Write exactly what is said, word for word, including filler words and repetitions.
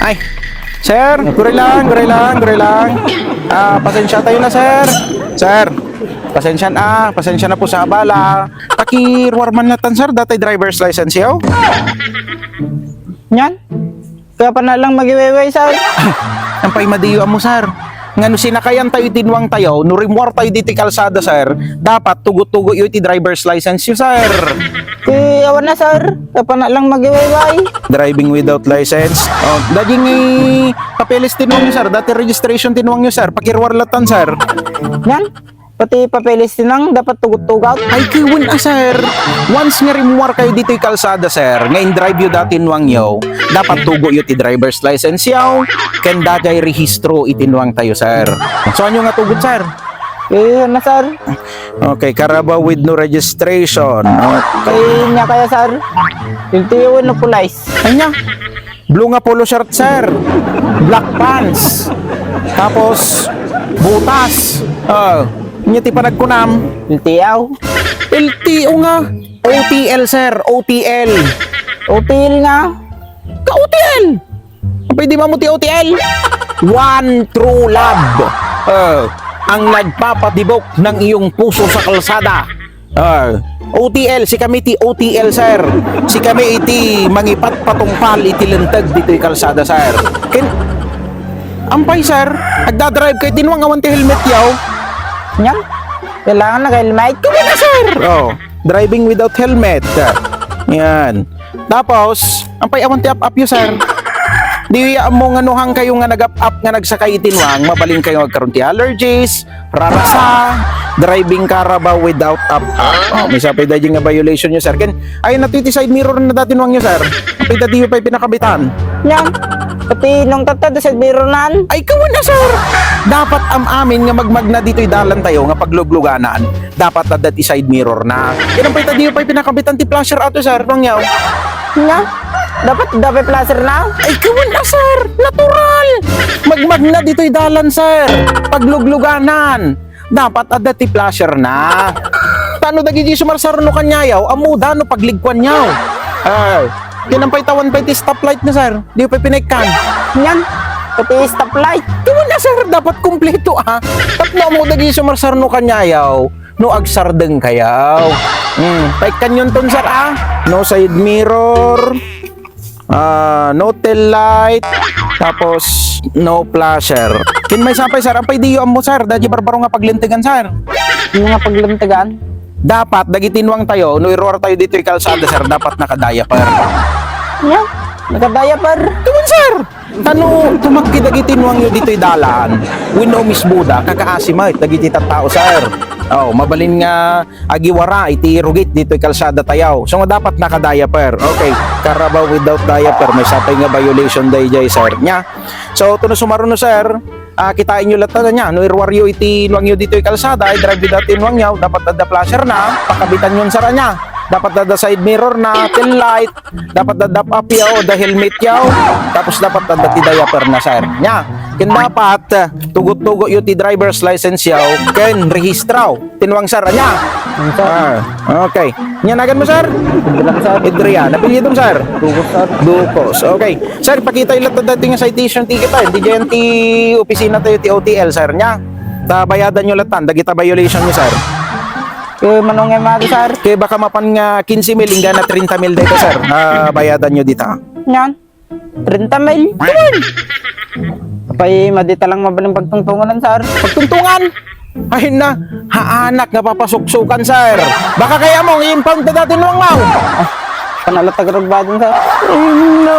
Ay, sir, guri lang, guri lang, guri lang. Ah, pasensya tayo na, sir. Sir, pasensya na, pasensya na po sa abala. Pakiruar man natan, sir, dati driver's license yo. Nyan? Kaya pa na lang magiwayway, sir. Ampay madiyo mo, sir. Nga no sinakayan tayo, tinwang tayo, no rimuar tayo ditoy kalsada, sir, dapat tugot-tugot yo iti driver's license yo, sir. Ti awan na, sir. Kaya pa na lang magiwayway. Driving without license. Oh, daging i papeles tinwang yo, sir. Dati registration tinwang yo, sir. Pakiruar latan, sir. Yan. Pati papeles tinang dapat tugot-tugot. Ay, kiwen a, sir. Once nga rimuar kayo ditoy kalsada, sir, nga in-drive yo dati nuang yo, dapat tugo yo ti driver's license yo, ken dagay rehistro iti nuang tayo, sir. So, ano nga tugot, sir? Eh, ano, sir? Okay, Carabao with no registration. Okay. Kaya niya kaya, sir? Yung tiyo, no, police. Anya? Blue nga polo shirt, sir. Black pants. Tapos, butas. Oh, anya ti panagkunam? L T O. L T O nga. O T L, sir. O T L. O T L nga. Ka O T L. Pwede ba mo ti O T L? One true love. Oh, ang nagpapatibok ng iyong puso sa kalsada. Ah, O T L, si kami ti O T L, sir. Si kami iti mangipatpatungpal iti linteg ditoy kalsada, sir. Ken, ampay, sir, agdadrive kay tinwang awan ti helmet yaw. Yan. Kailangan na helmet. Kumuna, sir. Oh, driving without helmet. Yan. Tapos, ampay awan ti ap-ap yo, sir. Di ya mo nga nuhang kayo nga nag-ap-ap nga nagsakay iti nuang, mabalin kayo agkaroon ti allergies, rarasa, driving Carabao without ap-ap. Oh, may sapay daydi nga violation yo, sir. Ken, ay, nato iti side mirror na dati nuang yo, sir. Pwede di pa pinakabitan. Yan. Pati nung tatta, da side mirror nan. Ay, kawan na, sir. Dapat am-amin nga magmagna ditoy dalan tayo nga paglugluganan. Dapat adda ti side mirror na. Kinapay ta di pay pinakabitan ti flasher ato, sir, nung yaw. Nga? Dapat dapat flasher na? Ay, kawan na, sir. Natural. Magmagna ditoy dalan, sir. Paglugluganan. Dapat adda ti flasher na. Tano dagiti sumarsarno kanyayaw, ammo da no pagligkuan yaw. Ay, kinapay tawan pay ti stoplight na, sir. Di pay pinekkan. Yan. Pati stoplight. Kawan na, sir. Dapat kumpleto, ah. Tapno ammo dagiti sumarsarno kanyayaw. No agsardeng kayaw. Hmm, paikkan yun ton, sir, ah. No side mirror, ah, no tail light, tapos no flasher. Kin may sapay, sir, ampay diyo ammo, sir, dagiti barbaro nga paglintegan, sir. Yung nga paglintegan? Dapat, dagiti nuang tayo, no iruar tayo ditoy kalsada, sir, dapat nakadiaper. Yeah, nakadiaper. Kawan, sir. Tano tumakki dagiti nuangyo ditoy dalan, wenno umisbuda, kakaasi met dagiti tattao, sir. Oh, mabalin nga agiwara iti rugit ditoy kalsada tayaw. So nga dapat naka-diaper. Okay, Carabao without diaper, may sapay nga violation dayjay, sir. Nya. So, tuno sumaruno, sir. Ah, kitaen nyo latta nya. No iruaryo iti nuangyo ditoy kalsada, ay drive without ti nuangyo, dapat adda flasher na, pakabitan yon, sir, nya. Dapat adda side mirror na, tail light, dapat da dap-up yo, da helmet yo, tapos dapat da ti diaper na, sir. Nya, ken dapat, eh, tugot-tugot yo ti driver's license yo, ken rehistraw. Tinwang, sir, anya? Ano, sir? Ah, okay. Nya, nagan mo, sir? Adrian, sir. Adrian. Apelyido mo, sir? Ducos, sir. Ducos. Okay. Sir, pakita ila ta dati nga citation ticket, ah. Di dyan ti opisina tayo, ti O T L, sir. Nya, ta bayadan nyo latan, dagita violation nyo, sir. Eh, manong nga mati, sir? Kaya baka mapan nga quince mil, ingga na treinta mil dito, sir. Ah, bayadan nyo dita. Yan. Treinta mil. Apay, madita lang mabaling pagtungtungan, sir. Pagtungtungan? Ay na, haanak nga papasuksukan, sir. Baka kaya mo, i-impound ta dati nuang, wow. Panala tagaragbadan, sir. Ay na,